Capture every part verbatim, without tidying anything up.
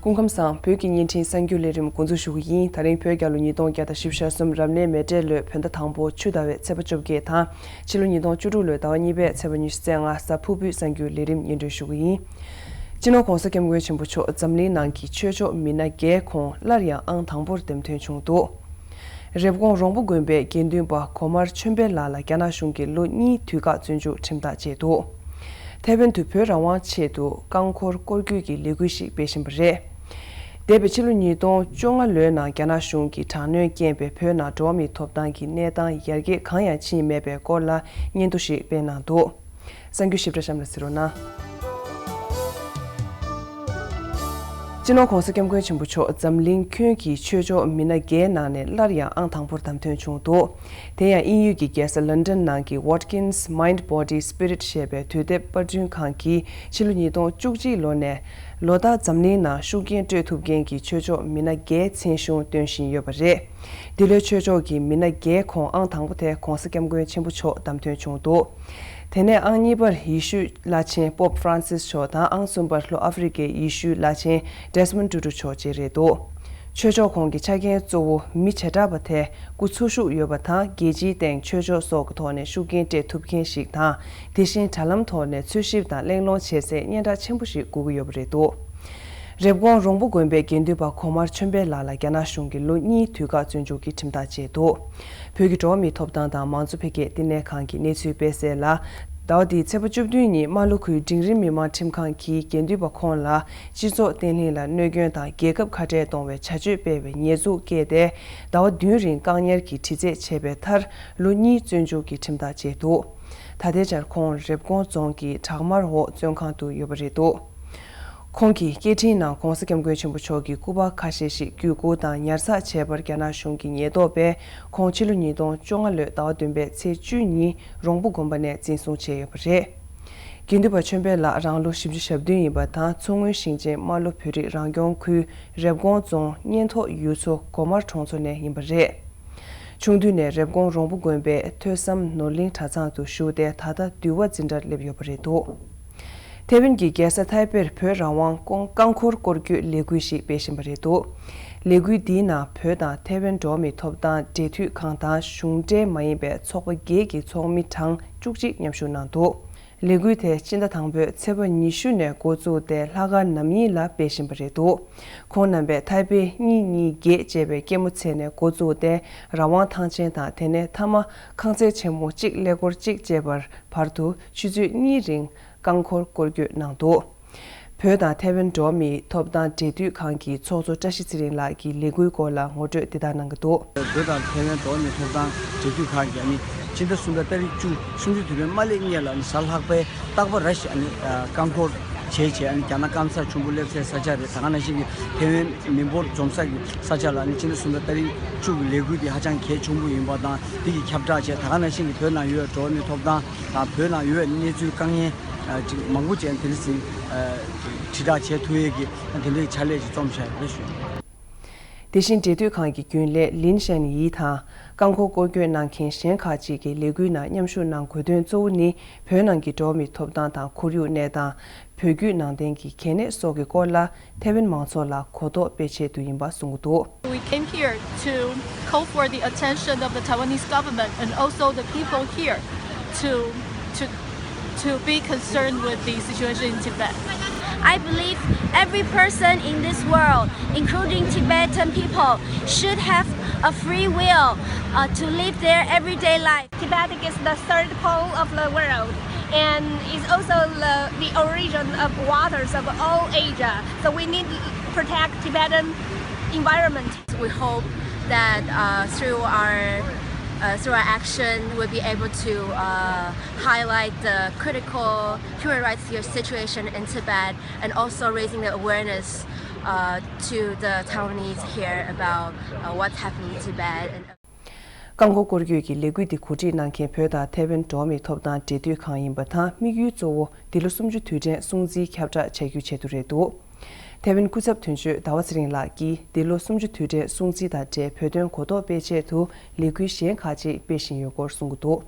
སྐུ་ཁམས་བཟང་། བོད་ཀྱི་བརྙན་འཕྲིན་གསར་འགྱུར་ལས་རིམ་འགོ་འཛུགས་ཞུ་གི་ཡིན། ད་རིང་བོད་རྒྱལ་ལོ་ཉིས་སྟོང་བརྒྱ་དང་བཞི་བཅུ་ཞེ་གསུམ་རབ་གནས་མེ་སྤྲེལ་ལོའི་བོད་ཟླ་དང་པོ་ཆུ་ཟླ་བའི་ཚེས་པ་བཅོ་བརྒྱད་དང་ཕྱི་ལོ་ཉིས་སྟོང་བཅུ་དྲུག་ལོའི་ཟླ་བ་གཉིས་པའི་ཚེས་པ་ཉི་ཤུ་རྩ་ལྔ་གཟའ་ཕུར་བུའི་གསར་འགྱུར་ལས་རིམ་སྙན་སྒྲོན་ཞུ་གི་ཡིན། སྤྱི་ནོར་༧གོང་ས་༧སྐྱབས་མགོན་ཆེན་པོ་མཆོག་འཛམ་གླིང་ནང་གི་ཆོས་ཕྱོགས་མི་སྣ་བརྒྱད་ཁོངས་སླར་ཡང་ཨང་དང་པོར་འདེམས་ཐོན་བྱུང་འདུག་རེབ་གོང་རོང་པོ་དགོན་པའི་དགེ་འདུན་པ་གོ་དམར་ཆོས་འཕེལ་ལགས་ལ་རྒྱ་ནག་གཞུང་གིས་ལོ་གཉིས་དུས་བཀག་བཙོན་འཇུག་ཁྲིམས་ཐག་བཅད་འདུག་ཐའེ་ཝན་དུ་བོད་རང་དབང་ཆེད་དུ་རྐང་འཁོར་སྐོར་སྐྱོད་ཀྱི་ལས་འགུལ་ཞིག་སྤེལ་བཞིན་པ་རེད། འདས་པའི་ཕྱི་ལོ་ཉིས་སྟོང་བཅོ་ལྔ་ལོའི་ནང་རྒྱ་ནག་གཞུང་གིས་དྲག་གནོན་རྐྱེན་པས་བོད་ནང་འགྲོ་བ་མིའི་ཐོབ་ཐང་གི་གནས་སྟངས་ཡར་རྒྱས་གང་ཡང་ཕྱིན་མེད་པའི་སྐོར་ལ་སྙན་ཐོ་ཞིག་སྤེལ་གནང་འདུག་གསར་འགྱུར་ཞིབ་ཕྲ་གཤམ་ལ་གཟིགས་རོགས་གནང་། སྤྱི་ནོར་༧གོང་ས་༧སྐྱབས་མགོན་ཆེན་པོ་མཆོག་འཛམ་གླིང་ཁྱོན་གྱི་ཆོས་ཕྱོགས་མི་སྣ་བརྒྱད་ནང་ནས་སླར་ཡང་ཨང་དང་པོར་བདམས་ཐོན་བྱུང་འདུག་དེ་ཡང་དབྱིན་ཡུལ་གྱི་རྒྱལ་ས་ལོན་ཌོན་ནང་གི་Watkins Mind Body Spirit ཞེས་པའི་དུས་དེབ་པར་སྐྲུན་ཁང་གིས་ཕྱི་ལོ་ཉིས་སྟོང་བཅུ་གཅིག་ལོ་ནས་ལོ་ལྟར་འཛམ་གླིང་ནང་ཤུགས་རྐྱེན་སྤྲོད་ཐུབ་མཁན་གྱི་ཆོས་ཕྱོགས་མི་སྣ་བརྒྱད་མཚན་གཞུང་བཏོན་བཞིན་ཡོད་པ་རེད། འདི་ལོའི་ཆོས་ཕྱོགས་ཀྱི་མི་སྣ་བརྒྱད་ཁོངས་ཨང་དང་པོ་དེ་༧གོང་ས་༧སྐྱབས་མགོན་ཆེན་པོ་མཆོག་བདམས་ཐོན་བྱུང་འདུག་དེ་ནས་ཨང་གཉིས་པར་ཡེ་ཤུའི་བླ་ཆེན་པོབ་ཧྥ་རན་སིས་མཆོག་དང་ཨང་གསུམ་པར་ལྷོ་ཨ་ཧྥེ་རི་ཁའི་ཡེ་ཤུའི་བླ་ཆེན་ཌེ་སི་མོན་ཊུ་ཊུ་མཆོག་བཅས་རེད་འདུག་ཆོས་ཕྱོགས་ཁོངས་ཀྱི་ཆ་རྐྱེན་གཙོ་བོ་མི་བྱེ་བྲག་པ་དེ་སྐུ་འཚོ་བཞུགས་ཡོད་པ་དང་རྒྱལ་སྤྱིའི་སྟེང་ཆོས་ཕྱོགས་སོགས་ཀྱི་ཐོག་ནས་ཤུགས་རྐྱེན་སྤྲད་ཐུབ་མཁན་ཞིག་དང་། དེ་བཞིན་དྲ་ལམ་ཐོག་ནས་འཚོལ་ཞིབ་དང་གླེང་སློང་བྱེད་སའི་སྙན་གྲགས་ཆེན་པོ་ཞིག་དགོས་ཀྱི་ཡོད་པ་རེད་འདུག་རེབ་གོང་རོང་པོ་དགོན་པའི་དགེ་འདུན་པ་གོ་དམར་ཆོས་འཕེལ་ལགས་ལ་རྒྱ་ནག་གཞུང་གིས་ལོ་གཉིས་དུས་བཀག་བཙོན་འཇུག་གི་ཁྲིམས་ཐག་བཅད་འདུག་བོད་ཀྱི་འགྲོ་བ་མིའི་ཐོབ་ཐང་དང་མང་གཙོ་འཕེལ་རྒྱས་བསྟི་གནས་ཁང་གིས་གནས་ཚུལ་སྤེལ་གསལ་ལ། ཟླ་བ་འདིའི་ཚེས་པ་བཅུ་བདུན་ཉིན་རྨ་ལྷོ་ཁུལ་འབྲིང་རིམ་མི་དམངས་ཁྲིམས་ཁང་གིས་དགེ་འདུན་པ་ཁོང་ལ་སྤྱི་ཚོགས་བརྟན་ལྷིང་ལ་གནོད་སྐྱོན་དང་རྒྱལ་ཁབ་ཁ་བྲལ་གཏོང་བའི་བྱ་སྤྱོད་སྤེལ་བའི་ཉེས་འཛུགས་བཀལ་ཏེ། ཟླ་བ་བདུན་རིང་བཀག་ཉར་གྱི་དྲི་རྩད་བྱས་པའི་མཐར་ལོ་གཉིས་བཙོན་འཇུག་གི་ཁྲིམས་ཐག་བཅད་འདུག་ད་ལྟའི་ཆར་ཁོང་རེབ་གོང་རྫོང་གི་བྲག་དམར་འོག་བཙོན་ཁང་དུ་ཡོད་པ་རེད་འདུག་ཁོང་གི་སྐད་འཕྲིན་ནང་༧གོང་ས་༧སྐྱབས་མགོན་ཆེན་པོ་མཆོག་གི་སྐུ་པར་ཁ་ཤས་ཤིག་བརྒྱུད་བསྐུར་དང་ཉར་ཚགས་བྱས་པར་རྒྱ་ནག་གཞུང་གིས་ཉེན་རྟོག་པས་ཁོང་ཕྱི་ལོ་ཉིས་སྟོང་བཅོ་ལྔ་ལོའི་ཟླ་བ་བདུན་པའི་ཚེས་བཅུ་ཉིན་རོང་པོ་དགོན་པ་ནས་འཛིན་བཟུང་བྱས་ཡོད་པ་རེད། དགེ་འདུན་པ་ཆོས་འཕེལ་ལགས་རང་ལོ་བཞི་བཅུ་ཞེ་བདུན་ཡིན་པ་དང་མཚོ་སྔོན་ཞིང་ཆེན་རྨ་ལྷོ་བོད་རིགས་རང་སྐྱོང་ཁུལ་རེབ་གོང་རྫོང་གཉན་ཐོག་ཡུལ་ཚོ་སྒོ་དམར་གྲོང་ཚོ་ནས་ཡིན་པ་རེད། ཆུང་དུས་ནས་རེབ་གོང་རོང་པོ་དགོན་པའི་ཐོས་བསམ་ནོར་གླིང་གྲྭ་ཚང་དུ་བཞུགས་ཏེ་ད་ལྟ་འདུལ་བ་འཛིན་གྲྭར་སླེབས་ཡོད་པ་རེད་འདུག་ཐའེ་ཝན་གྱི་རྒྱལ་ས་ཐའེ་པེར་བོད་རང་དབང་ཀོང་རྐང་འཁོར་སྐོར་སྐྱོད་ལས་འགུལ་ཞིག་སྤེལ་བཞིན་པ་རེད་འདུག་ལས་འགུལ་འདིའི་ནང་བོད་དང་ཐའེ་ཝན་འགྲོ་བ་མིའི་ཐོབ་ཐང་འབྲེལ་མཐུད་ཁང་དང་གཞུང་འབྲེལ་མ་ཡིན་པའི་ཚོགས་པ་བརྒྱད་ཀྱི་ཚོགས་མི་གྲངས་བཅུ་གཅིག་མཉམ་ཞུགས་གནང་འདུག་ལས་འགུལ་དེ་སྤྱི་ཟླ་དང་པོའི་ཚེས་པ་ཉི་ཤུ་ནས་འགོ་བཙུགས་ཏེ་ལྷག་དཀར་ནམ་ཡིན་ལ་སྤེལ་བཞིན་པ་རེད་འདུག་ཁོང་རྣམ་པས་ཐའེ་པེ་གཉིས་གཉིས་བརྒྱད་ཅེས་པའི་སྐད་མོ་བྱས་ནས་འགོ་བཙུགས་ཏེ་རང་དབང་ཐང་ཆེན་དང་དེ་ནས་མཐའ་མ་ཁང་བརྩེགས་ཆེན་མོ་གཅིག་ཀླད་ཀོར་གཅིག་ཅེས་པར་བར་དུ་ཆུ་ཚོད་གཉིས་རིང་རྐང་འཁོར་སྐོར་སྐྱོད་གནང་འདུག་བོད་དང་ཐའེ་ཝན་འགྲོ་བ་མིའི་ཐོབ་ཐང་འབྲེལ་མཐུད་ཁང་གི་ཚོགས་གཙོ་བཀྲ་ཤིས་ཚེ་རིང་ལགས་ཀྱིས་ལས་འགུལ་སྐོར་ལ་ངོ་སྤྲོད་འདི་ལྟར་གནང་གི་འདུག་བོད་དང་ཐའེ་ཝན་འགྲོ་བ་མིའི་ཐོབ་ཐང་འབྲེལ་མཐུད་ཁང་གིས་ཨ་ནི་ཕྱི་ཟླ་གསུམ་པའི་ཏ་རིག་བཅུ་གསུམ་བཅུ་དུས་དྲན་མ་སླེབས་སྔོན་ལ་ཨ་ནི་གཟའ་ལྷག་པའི་རྟག་པར་ར་ཞིག་ཨ་ནི་རྐང་འཁོར་བྱས་བྱས་ཨ་ནི་རྒྱ་ནག་སྐམ་ས་ཆུང་པོ་སླེབས་སའི་ས་ཆ་རེད། ད་ག་ནང་བཞིན་གྱི་ཐའེ་ཝན་མི་འབོར་འཛོམས་ས་གི་ས་ཆ་ལ་ཨ་ནི་ཕྱི་ཟླ་གསུམ་པའི་ཏ་རིག་བཅུ་གི་ལས་འགུལ་འདི་ཧ་ཅང་གལ་ཆེན་པོ་ཡིན་པ་དང་འདི་གི་ཁྱབ་བསྒྲགས་བྱས། ད་ག་ནང་བཞིན་གྱི་བོད་ནང་ཡོད་པའི་འགྲོ་བ་མིའི་ཐོབ་ཐང་དང་བོད་ནང་ཡོད་པའི་གནས་ཚུལ་དཀའ་ངལ་ཅིག་མང་པོ་ཅིག་དེ་འདྲ་ཟིན་དྲིལ་བསྒྲགས་བྱེད་ཐུབ་ཡས་ཀྱི་དེ་འདྲའི་ཕྱག་ལས་ཅིག་རྩོམ་བཞག་ཡོད་རེད་ཞུ། དེ་བཞིན་འབྲེལ་མཐུད་ཁང་གི་རྒྱུན་ལས་ལིན་ཞན་ཡི་དང་རྐང་འཁོར་སྐོར་སྐྱོད་གནང་མཁན་གཞན་ཁག་ཅིག་གིས་ལས་འགུལ་ནང་མཉམ་ཞུགས་གནང་དགོས་དོན་གཙོ་བོ་ནི་བོད་ནང་གི་འགྲོ་བ་མིའི་ཐོབ་ཐང་དང་ཁོར་ཡུག་གནས་སྟངས། བོད་བརྒྱུད་ནང་བསྟན་གྱི་གལ་གནད་སོགས་ཀྱི་སྐོར་ལ་ཐའེ་ཝན་མང་ཚོགས་ལ་གོ་རྟོགས་སྤེལ་ཆེད་དུ་ཡིན་པ་གསུངས་འདུག We came here to call for the attention of the Taiwanese government and also the people here to to to be concerned with the situation in Tibet. I believe every person in this world, including Tibetan people, should have a free will uh, to live their everyday life. Tibet is the third pole of the world and is also the, the origin of waters of all Asia. So we need to protect Tibetan environment. We hope that uh, through our uh, through our action, we'll be able to uh, highlight the critical human rights situation in Tibet and also raising the awareness uh, to the Taiwanese here about uh, what's happening in Tibet. And རྐང་འཁོར་སྐོར་སྐྱོད་ཀྱི་ལས་འགུལ་འདི་གོ་སྒྲིག་གནང་མཁན་བོད་དང་ཐའེ་ཝན་འགྲོ་བ་མིའི་ཐོབ་ཐང་འབྲེལ་མཐུད་ཁང་ཡིན་པ་དང་དམིགས་ཡུལ་གཙོ་བོ་འདི་ལོ་གསུམ་བཅུ་དུས་དྲན་སྲུང་བརྩི་ཁྱབ་བསྒྲགས་བྱ་རྒྱུའི་ཆེད་དུ་རེད་འདུག་ཐའེ་ཝན་སྐུ་ཚབ་དོན་གཅོད་ཟླ་བ་ཚེ་རིང་ལགས་ཀྱིས་འདི་ལོ་གསུམ་བཅུ་དུས་དྲན་སྲུང་བརྩི་དང་འབྲེལ་བོད་དོན་གོ་རྟོགས་སྤེལ་ཆེད་དུ་ལས་འགུལ་གཞན་ཁག་ཅིག་སྤེལ་བཞིན་ཡོད་སྐོར་གསུང་གི་འདུག་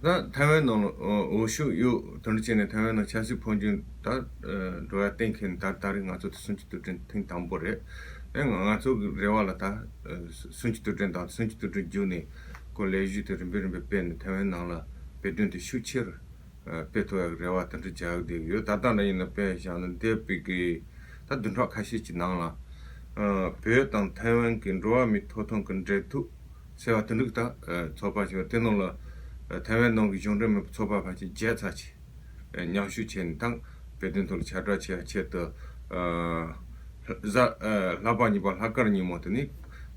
ད་ཐའེ་ཝན་ནང་ལ་འོ་ཤུགས་ཡོད་དོན་བྱས་ནས་ཐའེ་ཝན་ནང་ཆབ་སྲིད་འཕོ་འགྱུར་ད་འགྲོ་ཡ་གཏན་འཁེལ་ནས་ད་ད་རེས་ང་ཚོ་དེ་གསུམ་བཅུ་དུས་དྲན་ཐེངས་དང་པོ་རེད། ཨེ་ང་ང་ཚོ་གི་རེ་བ་ལ་ད་གསུམ་བཅུ་དུས་དྲན་དང་གསུམ་བཅུ་དུས་དྲན་བརྒྱུད་ནས་ཁོ་ལས་གཞི་དེ་རིམ་པས་རིམ་པས་སྤེལ་ནས་ཐའེ་ཝན་ནང་ལ་བོད་དོན་དེ་ཤུགས་ཆེར་སྤེལ་ཐུབ་ཡག་རེ་བ་དེ་འདྲ་རྒྱག་བསྡད་ཡོད། ད་ལྟ་འདྲ་ཡིན་ན་དཔེ་བཞག་ན་འདས་པའི་གི་ད་བདུན་ཕྲག་ཁ་ཤས་ཀྱི་ནང་ལ་བོད་དང་ཐའེ་ཝན་གྱི་འགྲོ་བ་མིའི་ཐོབ་ཐང་གི་འབྲེལ་མཐུད་ཟེར་བ་དེ་འདྲ་ད་ཚོགས་པ་ཞིག་དེ་ནང་ལ་ཐའེ་ཝན་ནང་གི་གཞུང་འབྲེལ་མིན་པའི་ཚོགས་པ་ཕལ་ཆེར་བརྒྱད་ཙམ་ཞིག་མཉམ་ཞུགས་བྱས་ནས་ད་བོད་དོན་ཐོག་ལ་ཁྱབ་བསྒྲགས་བྱེད་ཡག་ཆེད་དུ་གཟའ་ལྷག་པ་གཉིས་པ་ལྷག་དཀར་ཉིན་མོ་དེ་ནི་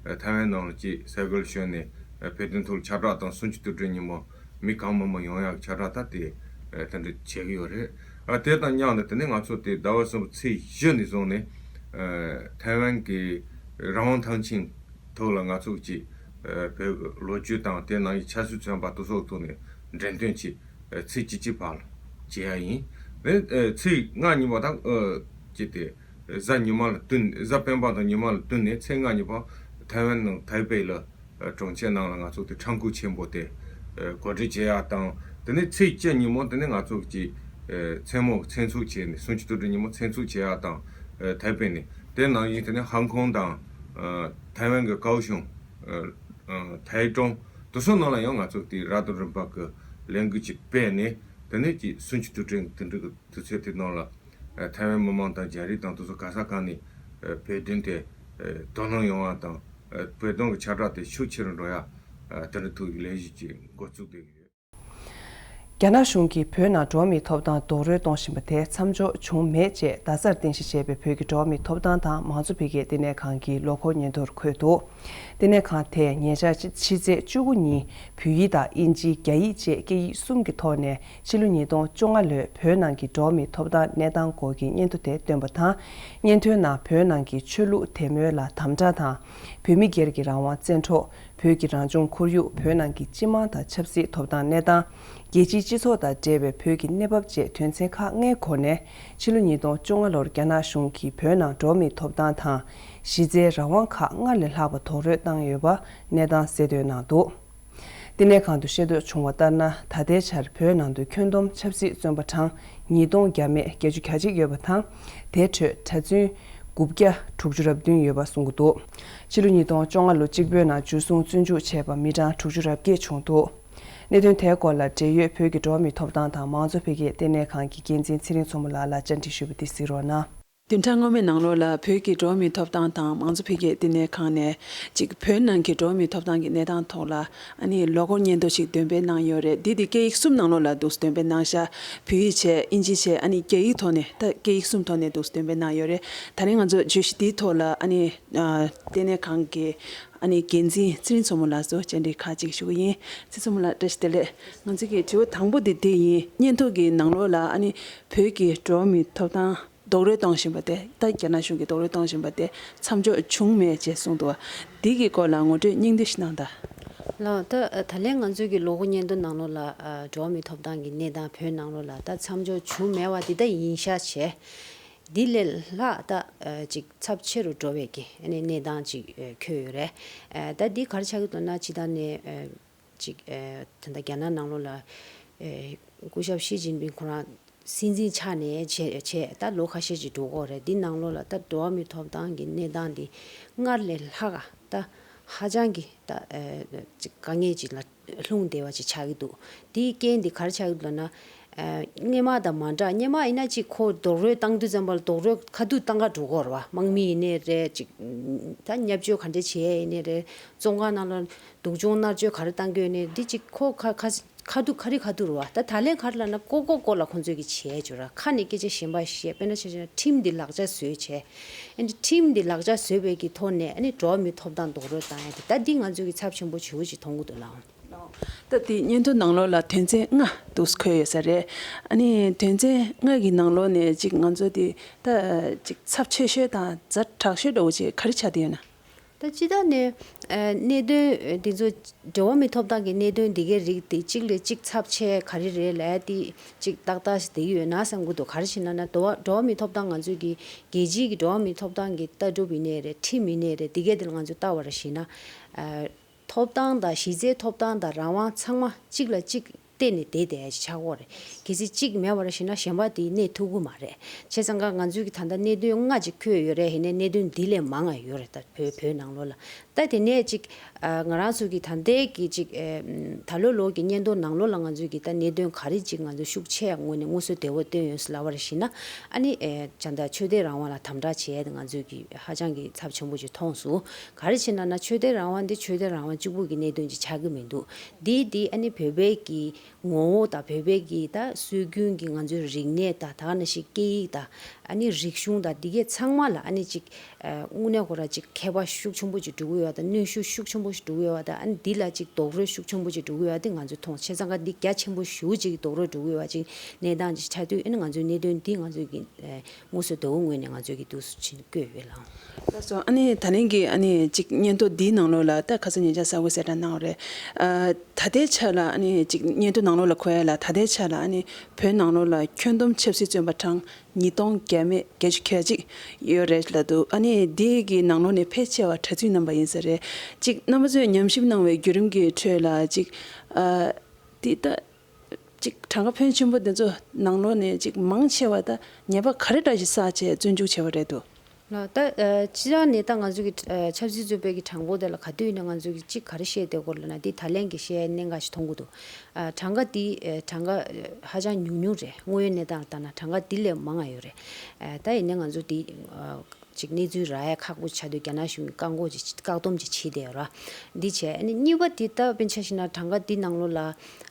ཐའེ་ཝན་ནང་ལ་ཅིག་ས་གོ་ལ་བཞུགས་ནས་བོད་དོན་ཐོག་ལ་ཁྱབ་བསྒྲགས་དང་གསུམ་བཅུ་དུས་དྲན་ཉིན་མོ་མི་གང་མང་མང་ཡོང་ཡག་ཁྱབ་བསྒྲགས་ད་དེ་དེ་འདྲ་བྱེད་ཀྱི་ཡོད་རེད། ཨ་དེ་དང་མཉམ་དུ་དེ་ནས་ང་ཚོ་དེ་ཟླ་བ་གསུམ་པའི་ཚེས་བཞི་ནས་བཟུང་ནས་ཐའེ་ཝན་གྱི་རང་དབང་ཐང་ཆེན་ཐོག་ལ་ང་ཚོ་གཅིག་བོད་ཀྱི་ལོ་རྒྱུས་དང་དེ་ནང་བཞིན་ཆབ་སྲིད་བཙོན་པ་དེ་ཚོའི་ཐོག་ནས་འགྲེམས་སྟོན་གྱིས་ཚེས་བཅུ་གཅིག་བར་བྱེད་ཡ་ཡིན། ཨེ་ཚེས་ལྔ་ཉིན་མོ་དང་ཨ་ཅི་དེ་གཟའ་ཉི་མ་ལ་བསྟུན་གཟའ་སྤེན་པ་དང་ཉི་མ་ལ་བསྟུན་ནས་ཚེས་ལྔ་ཉིན་མོ་ཐའེ་ཝན་ནང་ཐའེ་པེ་ལ་ཨ་གྲོང་ཁྱེར་ནང་ལ་ང་ཚོ་དེ་ཁྲོམ་སྐོར་ཆེན་པོ་དེ་ཨ་གོ་སྒྲིག་བྱེད་ཡག་དང་དེ་ནས་ཚེས་བཅུ་ཉིན་མོ་དེ་ནས་ང་ཚོ་གི་ཨ་མཚན་མོ་མཚན་ཚོགས་བྱས་ནས་གསུམ་བཅུ་དྲུག་ཉིན་མོ་མཚན་ཚོགས་བྱེད་ཡག་དང་ཨ་ཐའེ་པེ་ནས་དེ་ནང་བཞིན་དེ་ནས་ཧང་ཀོང་དང་ཨ་ཐའེ་ཝན་གྱི་ཀའོ་ཤུང་ཨ་ཨ་ཐའེ་ཀྲུང་དེ་ཚོ་ནང་ལ་ཡང་ང་ཚོ་དེ་རབ་དང་རིམ་པ་གི་ལས་འགུལ་ཅིག་སྤེལ་ནས་དེ་ནས་ཀྱི་གསུམ་བཅུ་དུས་དྲན་དེ་འདྲ་གི་དུས་ཚོད་དེ་ནང་ལ་ཨ་ཐའེ་ཝན་མི་མང་དང་རྒྱ་རིགས་དང་དེ་ཚོ་ག་ས་ག་ནས་ཨ་བོད་དོན་དེ་ཨ་དོ་སྣང་ཡོང་བ་དང་ཨ་བོད་དོན་གྱི་ཁྱབ་བསྒྲགས་དེ་ཤུགས་ཆེ་རུ་འགྲོ་ཡ་ཨ་དེ་འདྲ་ཐུག་གི་ལས་གཞི་ཅིག་འགོ་བཙུགས་བསྡད་ཀྱི་ཡོད། རྒྱ་ནག་གཞུང་གིས་བོད་ནང་འགྲོ་བ་མིའི་ཐོབ་ཐང་རྡོག་རོལ་གཏོང་བཞིན་པ་དེ་མཚམས་འཇོག་བྱུང་མེད་ཅེས་རྡ་སར་རྟེན་གཞི་བྱས་པའི་བོད་ཀྱི་འགྲོ་བ་མིའི་ཐོབ་ཐང་དང་མང་གཙོ་འཕེལ་རྒྱས་བསྟི་གནས་ཁང་གི་ལོ་འཁོར་སྙན་ཐོར་འཁོད་འདུག། བསྟི་གནས་ཁང་དེས་ཉེ་ཆར་ཕྱི་ཕྱི་ཚེས་བཅུ་དགུ་ཉིན་བོད་ཡིག་དང་དབྱིན་ཇི། རྒྱ་ཡིག་བཅས་སྐད་ཡིག་གསུམ་གྱི་ཐོག་ནས་ཕྱི་ལོ་ཉིས་སྟོང་བཅོ་ལྔ་ལོའི་བོད་ནང་གི་འགྲོ་བ་མིའི་ཐོབ་ཐང་གནས་སྟངས་སྐོར་གྱི་སྙན་ཐོ་དེ་བཏོན་པ་དང་། སྙན་ཐོའི་ནང་བོད་ནང་གི་ཆོས་ལུགས་དད་མོས་ལ་དམ་དྲག་དང་། བོད་མི་སྒེར་གྱི་རང་དབང་བཙན་འཕྲོག། བོད་ཀྱི་རང་བྱུང་ཁོར་ཡུག། བོད་ནང་གི་སྤྱི་དམངས་དང་ཆབ་སྲིད་ཐོབ་ཐང་གནས་སྟངས། རྒྱལ་སྤྱིའི་སྤྱི་ཚོགས་དང་འབྲེལ་བའི་བོད་ཀྱི་གནས་བབ་བཅས་དོན་ཚན་ཁག་ལྔའི་སྒོ་ནས་ཕྱི་ལོ་ཉིས་སྟོང་བཅོ་ལྔ་ལོར་རྒྱ་ནག་གཞུང་གིས་བོད་ནང་འགྲོ་བ་མིའི་ཐོབ་ཐང་དང་། གཞི་རྩའི་རང་དབང་ཁག་སྔར་ལས་ལྷག་པ་རྡོག་རོལ་བཏང་ཡོད་པ་གནས་སྟངས་གསལ་སྟོན་གནང་འདུག། བསྟི་གནས་ཁང་དུ་ཤེས་རྟོགས་བྱུང་བ་ལྟར་ན། ད་ལྟའི་ཆར་བོད་ནང་དུ་ཁྱོན་བསྡོམས་ཆབ་སྲིད་བཙོན་པ་གྲངས་ཉིས་སྟོང་བརྒྱ་མེད་བརྒྱད་ཅུ་གྱ་གཅིག་ཡོད་པ་དང་། དེའི་ཁྲོད་གྲྭ་བཙུན་དགུ་བརྒྱ་དྲུག་ཅུ་རེ་བདུན་ཡོད་པ་གསུང་གི་འདུག། ཕྱི་ལོ་ཉིས་སྟོང་བཅོ་ལྔ་ལོ་གཅིག་པོའི་ནང་འཇུ་བཟུང་བཙོན་འཇུག་བྱས་པ་མི་གྲངས་དྲུག་ཅུ་རེ་བརྒྱད་བྱུང་འདུག། གནད་དོན་དེའི་སྐོར་ལ་འབྲེལ་ཡོད་བོད་ཀྱི་འགྲོ་བ་མིའི་ཐོབ་ཐང་དང་མང་གཙོ་འཕེལ་རྒྱས་བསྟི་གནས་ཁང་གི་འགན་འཛིན་ཚེ་རིང་མཚོ་མོ་ལགས་ལ་བཅར་འདྲི་ཞུས་པ་འདི་གཟིགས་རོགས་གནང་། བདུན་ཕྲག་སྔོན་མའི་ནང་ལོགས་ལ་བོད་ཀྱི་འགྲོ་བ་མིའི་ཐོབ་ཐང་དང་མང་གཙོ་འཕེལ་རྒྱས་བསྟི་གནས་ཁང་ནས་ཅིག་བོད་ནང་གི་འགྲོ་བ་མིའི་ཐོབ་ཐང་གི་གནས་སྟངས་ཐོག་ལ་ཨ་ནི་ལོ་འཁོར་སྙན་ཐོ་ཞིག་འདོན་སྤེལ་གནང་ཡོད་རེད། འདི་དེ་སྐད་ཡིག་གསུམ་ནང་ལོགས་ལ་འདུག་སེ་འདོན་སྤེལ་གནང་ཤག། བོད་ཡིག་བྱས། དབྱིན་ཇི་བྱས། ཨ་ནི་རྒྱ་ཡིག་ཐོག་ནས་ད་སྐད་ཡིག་གསུམ་ཐོག་ནས་འདུག་སེ་འདོན་སྤེལ་གནང་ཡོད་རེད། ད་རིང་ང་ཚོ་བརྗོད་གཞི་འདིའི་ཐོག་ལ་ཨ་ནི་ཨ་བསྟི་གནས་ཁང་གི་ཨ་ནི་འགན་འཛིན་ཚེ་རིང་མཚོ་མོ་ལགས་སུ་བཅར་འདྲི་ཁག་ཅིག་ཞུ་གི་ཡིན། ཚེ་མཚོ་མོ་ལགས་བཀྲ་ཤིས་བདེ་ལེགས། ང་ཚོ་གི་དྲི་བ་དང་པོ་དེ་དེ་ཡིན། སྙན་ཐོ་གི་ནང་ལོགས་ལ་ཨ་ནི་བོད་ཀྱི་འགྲོ་བ་མིའི་ཐོབ་ཐང་རྡོག་རོལ་གཏོང་བཞིན་པ་དེ། ད་རྒྱ་ནག་གཞུང་གིས་རྡོག་རོལ་གཏོང་བཞིན་པ་དེ་མཚམས་འཇོག་བྱུང་མེད་ཅེས་གསུངས་འདུག་བ། འདི་གི་སྐོར་ལ་ངོ་སྤྲོད་སྙིང་བསྡུས་ཤིག་གནང་དང་། ལགས། ད་ད་ལན་ང་ཚོའི་གི་ལོ་འཁོར་སྙན་ཐོ་ནང་ལོགས་ལ་ཨ་འགྲོ་བ་མིའི་ཐོབ་ཐང་གི་གནས་སྟངས་བོད་ནང་ལོགས་ལ་ད་མཚམས་འཇོག་བྱུང་མེད་པ་འདི་ད་ཡིན་ཤག་བྱས། འདི་ལས་ལྷག་ད་ཨ་ཅིག་ཚབས་ཆེ་རུ་འགྲོ་བའི་གི་ཨ་ནི་གནས་སྟངས་ཅིག་ཨ་འཁོད་ཡོད་རེད། ཨ་ད་འདི་ག་རེ་ཆགས་ཀྱི་འདུག་ན། ཅི་ད་ནས་ཨ་ཅིག་ཨ་ད་ལྟ་རྒྱ་ནག་ནང་ལོགས་ལ་ཨ་སྐུ་ཞབས་ཞི་ཅིན་ཕིང་ཁོ་རང་སྲིད་འཛིན་ཆགས་ནས་བྱས་བྱས་ད་ལོ་ཁ་ཤས་ཅིག་འགྲོ་གི་ཡོད་རེད། འདི་ནང་ལོགས་ལ་ད་འགྲོ་བ་མིའི་ཐོབ་ཐང་གི་གནས་སྟངས་འདི་སྔར་ལས་ལྷག་ག་ད་ཧ་ཅང་གི་ད་ཨ་ཅིག་དཀའ་ངལ་ཅིག་ལ་ལྷུང་བསྡད་པ་ཅིག་ཆགས་ཀྱི་འདུག། འདིའི་རྐྱེན་འདི་ག་རེ་ཆགས་ཀྱི་འདུག་ལབ་ན། ཨ་སྔོན་མ་དང་མ་འདྲ། སྔོན་མ་ཡིན་ན་ཅིག་ཁོ་རྡོག་རོལ་བཏང་དུས་ཙམ་པ་ལ་རྡོག་རོལ་ཁ་ཐུག་བཏང་ག་འགྲོ་གི་ཡོད་རེད་བ། དམག་མི་ཡིན་ནའི་རེད། ཅིག་ད་བརྙས་བཅོས་ག་འདྲ་བྱས་ཡིན་ནའི་རེད། བཙོན་ཁང་ནང་ལ་སྡུག་སྦྱོང་མནར་གཅོད་ག་རེ་བཏང་གི་ཡོད་ནའི་འདི་ཅིག་ཁོ་ཁ་ཁ་ཁ་ཐུག་ཁ་རི་ཁ་ཐུག་རེད་བ། ད་ད་ལན་ག་རེ་ལབ་ན་ཀོ་ཀོ་ཀོ་ལ་ཁོང་ཚོས་ཀྱི་བྱས་བྱུང་ར། ཁ་ནས་སྐད་ཆ་གཞན་པ་བཤད། དཔེར་ན་ཆ་བཞག་ན་ཁྲིམས་འདི་ལག་ཆ་བཟོས་བྱས། ཨ་ནི་ཁྲིམས་འདི་ལག་ཆ་བཟོས་པའི་གི་ཐོག་ནས་ཨ་ནི་འགྲོ་བ་མིའི་ཐོབ་ཐང་རྡོག་རོལ་བཏང་ཡ་དེ་ད་འདི་ང་ཚོས་ཀྱི་ཚབས་ཆེན་པོ་ཞེ་པོ་ཅིག་མཐོང་གི་འདུག་ལགས། ད་དེ་སྙན་ཐོ་ནང་ལོགས་ལ་དོན་ཚན་ལྔ་འདུག་སེ་འཁོད་ཡོད་ས་རེད། ཨ་ནི་དོན་ཚན་ལྔ་གི་ནང་ལོགས་ནས་ཅིག་ང་ཚོ་དེ་ད་ཅིག་ཚབས་ཆེ་ཤོས་དང་ཛ་དྲག་ཤོས་འདྲ་བོ་ཅིག་ག་རེ་ཆགས་བསྡད་ཡོད་ན། ད་སྤྱིར་བཏང་ནས་ཨ་གནད་དོན་འདི་ཚོ་འགྲོ་བ་མིའི་ཐོབ་ཐང་གི་གནད་དོན་འདི་གའི་རིགས་དེ་གཅིག་ལས་གཅིག་ཚབས་ཆེ་ག་རེ་རེད་ལབ་ཡ་དེ་ཅིག་ཏག་ཏག་ཞིག་བསྡད་ཀྱི་ཡོད་ན་བསམ་གྱི་འདུག། ག་རེ་ཞེ་ན་ན་འགྲོ་བ་འགྲོ་བ་མིའི་ཐོབ་ཐང་ང་ཚོའི་གི་རྒྱལ་སྤྱིའི་གི་འགྲོ་བ་མིའི་ཐོབ་ཐང་གི་ལྟ་གྲུབ་ཡིན་ནའི་རེད། ཁྲིམས་ཡིན་ནའི་རེད། འདི་གའི་དེ་ལ་ང་ཚོས་ལྟ་བ་རེད་ཞེ་ན། ཨ། ཐོབ་ཐང་དང་གཞི་རྩའི་ཐོབ་ཐང་དང་རང་དབང་ཚང་མ་གཅིག་ལ་གཅིག་ བལྟས་ནས་བསྡད་བསྡད་ཡ་ཅིག་ཆགས་ཀྱི་ཡོད་རེད། གལ་སྲིད་གཅིག་མེད་པ་རེད་ཞེ་ན་གཞན་པ་དེ་གནས་ཐུབ་ཀྱི་མ་རེད། བྱས་ཙང་ཀ་ང་ཚོའི་གི་ད་ལྟ་གནད་དོན་ལྔ་ཅིག་འཁོད་ཡོད་རེད། ཡིན་ནའི་གནད་དོན་འདི་ལས་མང་ང་ཡོད་རེད། ད་བོད་བོད་ནང་ལོགས་ལ། ད་དེ་ནས་ཅིག་ཨ་ང་རང་ཚོ་གི་ད་ལྟའི་གི་ཅིག་ཨེ་ད་ལོ་ལོ་གི་སྙན་ཐོ་ནང་ལོགས་ལ་ང་ཚོའི་གི་ད་གནད་དོན་ག་རེ་ཅིག་ང་ཚོ་ཤུགས་ཆེ་ངོས་ནས་དངོས་སུ་དེ་བོ་བཏོན་ཡོད་ཟེར་ལབ་པ་རེད་ཞེ་ན། ཨ་ནི་ཨེ་ད་ལྟ་ཆོས་དད་རང་དབང་ལ་དམ་དྲག་བྱས་ཏེ་ང་ཚོའི་གི་ཧ་ཅང་གི་ཚབས་ཆེན་པོ་ཅིག་མཐོང་སོང་། ག་རེ་བྱས་ན་ན་ཆོས་དད་རང་དབང་འདི་ཆོས་དད་རང་དབང་གཅིག་པུ་གི་གནད་དོན་ཅིག་ཆགས་ཀྱི་མི་འདུག་འདི་འདི་ཨ་ནི་བོད་པའི་གི་ངོ་བོ་དང་བོད་པའི་གི་ད་སྲོལ་རྒྱུན་གྱི་ང་ཚོའི་རིག་གནས་དང་ད་ག་ནང་བཞིན་སྐད་ཡིག་དང་ཨ་ནི་རིག་གཞུང་དང་འདི་གའི་ཚང་མ་ལ་ཨ་ནི་ཅིག་ཨ་དངོས་གནས་ཁོ་རང་ཅིག་ཁྱད་པར་ཤུགས་ཆེན་པོ་ཅིག་འགྲོ་གི་ཡོད་པ་དང་གནོན་ཤུགས་ཤུགས་ཆེན་པོ་ཞིག་འགྲོ་གི་ཡོད་པ་དང་ཨ་ནི་འདི་ལ་ཅིག་རྡོག་རོལ་ཤུགས་ཆེན་པོ་ཅིག་འགྲོ་གི་ཡོད་པ་འདི་ང་ཚོས་མཐོང་། བྱས་ཙང་ཀ་འདི་རྒྱ་ཆེན་པོ་ཞེ་པོ་ཅིག་རྡོག་རོལ་འགྲོ་གི་ཡོད་པ་ཅིག་གནས་སྟངས་ཅིག་ཆགས་དུས་ཨ་ནི་ང་ཚོའི་གནད་དོན་འདི་ང་ཚོས་ཀྱི་ཨ་དངོས་སུ་དོ་དགོང་ངོས་ནས་ང་ཚོས་ཀྱི་འདུག་སེ་ཕྱིན་བཀོད་ཡོད་ལགས། ལགས་སོ། ཨ་ནི་ད་ལན་གྱི་ཨ་ནི་ཅིག་སྙན་ཐོ་འདིའི་ནང་ལོགས་ལ་ད་ཁ་སང་ཉེ་ཆར་གསར་འགོད་གསལ་བསྒྲགས་གནང་བ་རེད། ཨ་ད་ལྟའི་ཆ་ལ་ཨ་ནི་ཅིག་སྙན་ཐོ་ནང་ལོགས་ལ་འཁོད་ཡ་ལ་ད་ལྟའི་ཆ་ལ་ཨ་ནི་བོད་ནང་ལོགས་ལ་ཁྱོན་བསྡོམས་ཆབ་སྲིད་བཙོན་པ་གྲངས་ཉིས་སྟོང་བརྒྱ་མེད་བརྒྱད་ཅུ་གྱ་གཅིག་ཡོད་རེད་ལབ་འདུག་ཨ་ནི་འདི་གི་ནང་ལོགས་ནས་ཕལ་ཆེ་བ་གྲྭ་བཙུན་རྣམ་པ་ཡིན་ས་རེད། ཅིག་རྣམ་པ་ཚོས་ཉམས་ཞིབ་གནང་བའི་བརྒྱུད་རིམ་གྱི་ཁྲོད་ལ་ཅིག་ཨ་འདི་ད། ཅིག་གྲངས་ཀ་ཕོན་ཆེན་པོ་འདི་ཚོ་ནང་ལོགས་ནས་ཅིག་མང་ཆེ་བ་ད་ཉེས་པ་ག་རེ་འདྲ་ཞིག་བསགས་བྱས་བཙོན་འཇུག་བྱས་པ་རེད་འདུག་ལགས། ད་ཨ་སྤྱིར་བཏང་ནས་ད་ང་ཚོ་གི་ཨ་ཆབ་སྲིད་བཙོན་པའི་གི་གྲངས་འབོར་དེ་ལ་ག་དུས་ཡིན་ན་ང་ཚོ་གི་ཅིག་ག་རེ་བཤད་བསྡད་ཡོད་རེད་ལབ་ན་འདི་ད་ལན་གྱི་བཤད་གནད་འགག་ཞིག་མཐོང་གི་འདུག་ཨ་གྲངས་ཀ་འདི་ཨ་གྲངས་ཀ་ཨ་ཧ་ཅང་ཉུང་ཉུང་རེད། དངོས་ཡོད་གནས་སྟངས་ལ་ལྟ་ན་གྲངས་ཀ་འདི་ལས་མང་ང་ཡོད་རེད། ཨ་ད་ཡིན་ནའི་ང་ཚོ་འདི་ཨ་ཅིག་གནས་ཚུལ་རག་ཡ་ཁག་པོ་ཆགས་དུས་རྒྱ་ནག་གཞུང་གིས་བཀག་འགོག་ཅིག་བཀག་སྡོམ་ཅིག་བྱས་བསྡད་ཡོད་ར། འདི་བྱས། ཨ་ནི་གཉིས་པ་འདི་ད་དཔེར་ན་ཆ་བཞག་ན་གྲངས་ཀ་འདི་ནང་ལོགས་ལ་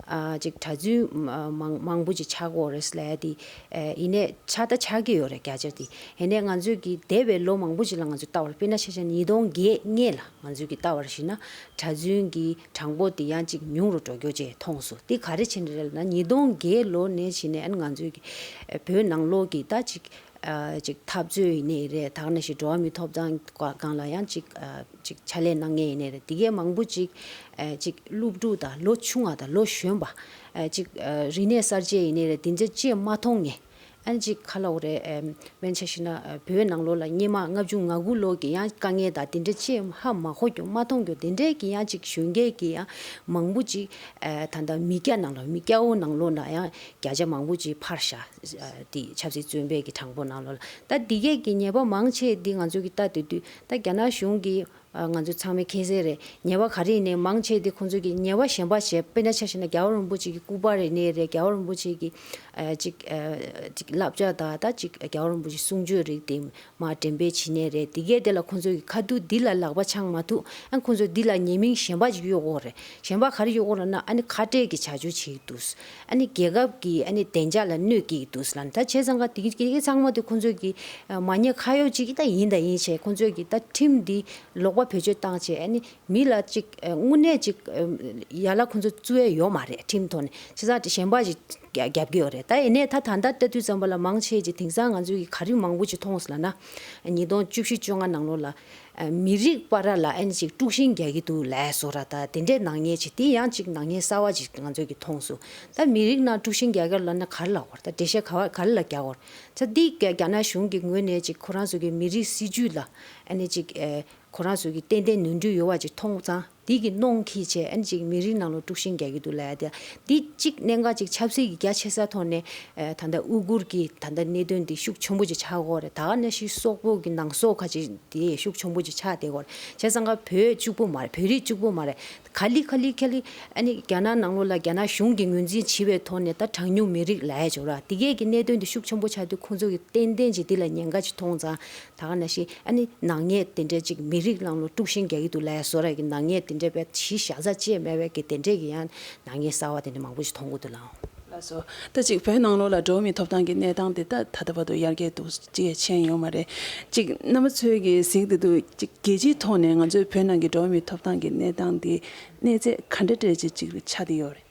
ཨ་ཅིག་གྲྭ་བཙུན་མ་མང་མང་པོ་ཅིག་ཆགས་ཀྱི་ཡོད་རེད་ཟེར་ལབ་ཡ་འདི་ཨ་ཡིན་ནའི་ཆགས་ད་ཆགས་ཀྱི་ཡོད་རེད་བརྒྱ་ཆ་འདི། ཡིན་ནའི་ང་ཚོས་ཀྱི་འདས་པའི་ལོ་མང་པོ་ཅིག་ལ་ང་ཚོས་ལྟ་བར་དཔེར་ན་ཆ་བཞག་ན་ཉིས་སྟོང་བརྒྱད་སྔས་ལ་ང་ཚོས་ཀྱི་ལྟ་བར་བྱས་ན་གྲྭ་བཙུན་གྱི་གྲངས་འབོར་འདི་ཡང་ཅིག་ཉུང་རུ་འགྲོ་རྒྱུ་ཅིག་མཐོང་སོང་། འདི་ག་རེ་བྱས་ནས་རེད་ལབ་ན་ཉིས་སྟོང་བརྒྱད་ལོ་ནས་བྱས་ནས་ཨ་ནི་ང་ཚོས་ཀྱི་ཨ་བོད་ནང་ལོགས་ཀྱི་ད་ཅིག་ཨ་ཅིག་འཐབ་རྩོད་ཡིན་ནའི་རེད། ད་ག་ནང་བཞིན་འགྲོ་བ་མིའི་ཐོབ་ཐང་སྒང་ལ་ཡང་ཅིག་ཨ་ཅིག་ཕྱག་ལས་གནང་མཁན་ཡིན་ནའི་རེད། དེ་གའི་མང་པོ་ཅིག་ཨ་ཅིག་སློབ་ཕྲུག་དང་ལོ་ཆུང་བ་དང་ལོ་གཞོན་པ་ཨ་ཅིག་ཨ་རིག་གནས་གསར་བརྗེ་ཡིན་ནའི་རེད། དེ་འདྲ་ཅིག་མ་མཐོང་ངེས། ཨ་ཅིག་ག་ལབ་དགོས་རེད། ཨ་དཔེར་ན་ཆ་བཞག་ན་ཨ་བོད་ནང་ལོགས་ལ་སྔོན་མ་ལྔ་བཅུ་ང་དགུ་ལོ་གི་ཡང་དཀའ་ངལ་དང་དེ་འདྲ་ཅིག་ཧ་མ་གོ་རྒྱུ་མ་མཐོང་རྒྱུ་དེ་འདྲའི་གི་ཡང་ཅིག་གཞོན་སྐྱེས་ཀྱི་ཡང་མང་པོ་ཅིག་ཨ་ད་ལྟ་མི་སྐྱ་ནང་ལོགས་མི་སྐྱ་བོ་ནང་ལོགས་ན་ཡང་བརྒྱ་ཆ་མང་པོ་ཅིག་འཕར་ཤག་ཨ་དེ་ཆབ་སྲིད་བཙོན་པའི་གི་གྲངས་འབོར་ནང་ལོགས་ལ། ད་འདི་གས་ཀྱི་ཉེས་པ་མང་ཆེ་འདི་ང་ཚོ་གི་ལྟ་སྡོད་དུས་ད་རྒྱ་ནག་གཞུང་གིས་ཨ་ང་ཚོ་ཚང་མས་མཁྱེན་གསལ་རེད། ཉེས་པ་ག་རེ་ཡིན་ནའི་མང་ཆེ་འདི་ཁོང་ཚོ་གི་ཉེས་པ་གཞན་པ་བྱས། དཔེར་ན་ཆ་བཞག་ན་རྒྱལ་བ་རིན་པོ་ཆེ་གི་སྐུ་པར་ཡིན་ནའི་རེད། རྒྱལ་བ་རིན་པོ་ཆེ་གི་ཨ་ཅིག་ཨ་ཅིག་བསླབ་བྱ་དང་ད་ཅིག་རྒྱལ་བ་རིན་པོ་ཆེ་གསུང་ཆོས་རིགས་དེ་མར་འགྲེམས་སྤེལ་བྱེད་ནའི་རེད། དེ་གས་དེ་ལ་ཁོང་ཚོ་གི་ཁ་ཐུག་འདི་ལ་ལག་པ་འཆང་མ་ཐུབ། ཨ་ཁོང་ཚོ་འདི་ལ་ཉེས་མིང་གཞན་པ་ཅིག་གཡོག་གོ་རེད། གཞན་པ་ག་རེ་གཡོག་གོ་རེད་ན་ཨ་ནི་ཁ་བྲལ་གྱི་བྱ་སྤྱོད་བྱེད་ཀྱི་འདུག་ཨ་ནི་རྒྱལ་ཁབ་ཀྱི་ཨ་ནི་བདེ་འཇགས་ལ་གནོད་སྐྱེལ་གྱི་འདུག་ལབ་ནས། ད་བྱས་ཙང་ཀ་དེ་གི་ཚང་མ་དེ་ཁོང་ཚོས་ཀྱི་ཨ་མ་ཉེས་ཁ་གཡོག་ཅིག་གི་ད་ཡིན་ད་ཡིན་བྱས། ཁོང་ཚོས་ཀྱི་ད་ཁྲིམས་འདི་ལོག་པ་བེད་སྤྱོད་བཏང་བྱས་ཨ་ནི་མི་ལ་ཅིག་ཨ་དངོས་གནས་ཅིག་ཨ་ཡ་ལ་ཁོང་ཚོ་བཙུགས་ཡས་ཡོད་མ་རེད། ཁྲིམས་ཐོག་ནས་བྱས་ཙང་གཞན་པ་ཅིག་རྒྱབ་རྒྱབ་ཀྱི་ཡོད་རེད། ད་ཡིན་ནའི་ད་ད་ལྟ་ལྟ་དུས་ཙམ་པ་ལ་མང་ཆེ་ཅིག་དེང་སང་ང་ཚོས་ཀྱི་ག་རེ་མང་པོ་ཅིག་མཐོང་སོང་ལབ་ན། ཉིས་སྟོང་བཅུ་བཞི་བཅོ་ལྔ་ནང་ལོགས་ལ་ཨ་མི་རིགས་བར་ལ་ཨ་ནི་ཅིག་དཀྲུག་ཤིང་རྒྱག་གི་འདུག་ལབ་བཟོ་འདྲ། ད་དེ་འདྲའི་ནག་ཉེས་ཅིག་དེ་ཡང་ཅིག་ནག་ཉེས་གསར་བ་ཅིག་ང་ཚོས་ཀྱི་མཐོང་སོང་། ད་མི་རིགས་ནང་དཀྲུག་ཤིང་རྒྱག་གི་ལབ་ན་ག་རེ་ལབ་དགོས་རེད། ད་འགྲེལ་བཤད་ག་བ་ག་རེ་ལ་རྒྱག་དགོས་རེད། ད་འདི་རྒྱ་རྒྱ་ནག་གཞུང་གི་ངོས་ནས་ཅིག་ཁོ་རང་ཚོ་གི་མི་རིགས་སྲིད་ཇུས་ལ་ཨ་ནི་ཅིག་ཨ་ཁོ་རང་ཚོ་གི་ཏན་ཏན་ནོར་འཁྲུལ་ཡོད་པ་ཅིག་མཐོང་ཙང་། འདི་གི་གནོང་འཁྱེར་བྱས་ཨ་ནི་ཅིག་མི་རིགས་ནང་ལ་དཀྲུག་ཤིང་རྒྱག་གི་འདུག་ལབ་ཡ་དེ། འདི་གཅིག་གནད་འགག་ཅིག་ཆབ་སྲིད་ཀྱི་རྒྱ་ཆེ་ས་ཐོག་ནས་ཨ་ད་ལྟ་ཨུ་གུར་གྱི་ད་ལྟ་གནད་དོན་འདི་ཤུགས་ཆེན་པོ་ཅིག་ཆགས་ཀྱི་ཡོད་རེད། ད་ག་ནང་བཞིན་སོག་པོ་གི་ནང་སོག་ཁ་ཅིག་དེ་ཤུགས་ཆེན་པོ་ཅིག་ཆགས་བསྡད་ཀྱི་ཡོད་རེད། བྱས་ཙང་ཀ་བོད་གཅིག་པུ་མ་རེད། བོད་རིགས་གཅིག་པུ་མ་རེད། ག་ལེ་ག་ལེ་ག་ལེ་ཨ་ནི་རྒྱ་ནག་ནང་ལོགས་ལ་རྒྱ་ནག་གཞུང་གིས་ངོས་འཛིན་བྱེད་པའི་ཐོག་ནས་ད་གྲངས་ཉུང་མི་རིགས་ལབ་ཡ་ཅིག་ཡོད་རེད། དེ་གས་ཀྱི་གནད་དོན་དེ་ཤུགས་ཆེན་པོ་ཆགས་དུས་ཁོང་ཚོ་གིས་ཏན་ཏན་ཅིག་འདི་ལ་ཉེན་ཁ་ཅིག་མཐོང་ཙང་། ད་ག་ནང་བཞིན་ཨ་ནི་ནག་ཉེས་དེ་འདྲ་ཅིག་མི་རིགས་ནང་ལ་དཀྲུག་ཤིང་རྒྱག་གི་འདུག་ལབ་ཡ་བཟོ་འདྲ་གི་ནག་ཉེས་དེ་འདྲ་བས་གཞི་བཞག་ས་ཅིག་མེད་པའི་གི་དེ་འདྲ་གི་ཡང་ནག་ཉེས་གསར་བ་དེ་འདྲ་མང་པོ་ཞིག་མཐོང་གི་འདུག་ལགས། ལགས་སོ། ད་ཅིག་བོད་ནང་ལོགས་ལ་འགྲོ་བ་མིའི་ཐོབ་ཐང་གི་གནས་སྟངས་དེ་ད་ད་ལྟ་བར་དུ་ཡར་རྒྱས་འདུག་ཅིག་ཕྱིན་ཡོད་མ་རེད། ཅིག་རྣམ་པ་ཚོས་ཀྱི་གཟིགས་བསྡད་འདུག་ཅིག་རྒྱལ་སྤྱིའི་ཐོག་ནས་ང་ཚོའི་བོད་ནང་གི་འགྲོ་བ་མིའི་ཐོབ་ཐང་གི་གནས་སྟངས་དེ་གནས་ཚད་ག་འདྲ་འདྲ་ཅིག་ཅིག་ཆགས་བསྡད་ཡོད་རེད།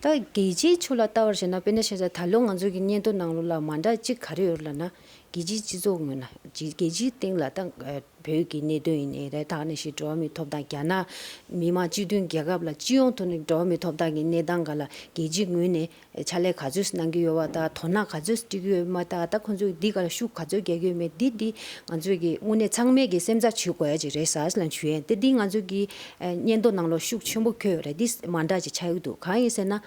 ད་རྒྱལ་སྤྱིའི་ཕྱོགས་ལ་ལྟ་བར་བྱས་ན། དཔེར་ན་ཆ་བཞག་ད་ལོ་ང་ཚོ་གི་སྙན་ཐོ་ནང་ལོགས་ལ་མ་འདྲ་ཅིག་ག་རེ་ཡོད་ལབ་ན། རྒྱལ་སྤྱིའི་སྤྱི་ཚོགས་ངོས་ན་རྒྱལ་རྒྱལ་སྤྱིའི་སྟེང་ལ་ད་ཨ་ བོད་ཀྱི་གནད་དོན་ཡིན་ནའི་རེད། ད་ག་ནང་བཞིན་འགྲོ་བ་མིའི་ཐོབ་ཐང་རྒྱ་ནག་མི་དམངས་སྤྱི་མཐུན་རྒྱལ་ཁབ་ལ་སྤྱི་ཡོངས་ཐོག་ནས་འགྲོ་བ་མིའི་ཐོབ་ཐང་གི་གནས་སྟངས་སྒང་ལ་རྒྱལ་སྤྱིའི་ངོས་ནས་ཕྱག་ལས་ག་ཚོད་གནང་གི་ཡོད་པ་དང་དོ་སྣང་ག་ཚོད་སྤྲད་ཀྱི་ཡོད་མ་ད་ད་ཁོང་ཚོས་འདི་སྒང་ལ་ཤུགས་ག་ཚོད་རྒྱག་གི་ཡོད་མེད་འདི་འདི་ང་ཚོས་ཀྱི་དངོས་གནས་ཚང་མས་ཀྱི་སེམས་འཚབ་བྱེད་དགོས་ཡ་ཅིག་རེད་ཟེར་ལབ་ཞུ་ཡས་དེ་འདི་ང་ཚོས་ཀྱི་སྙན་ཐོ་ནང་ལོགས་ཤུགས་ཆེན་པོ་འཁོད་ཡོད་རེད། འདི་མ་འདྲ་ཅིག་ཆགས་ཀྱི་འདུག་གང་ཡིན་ཟེར་ན།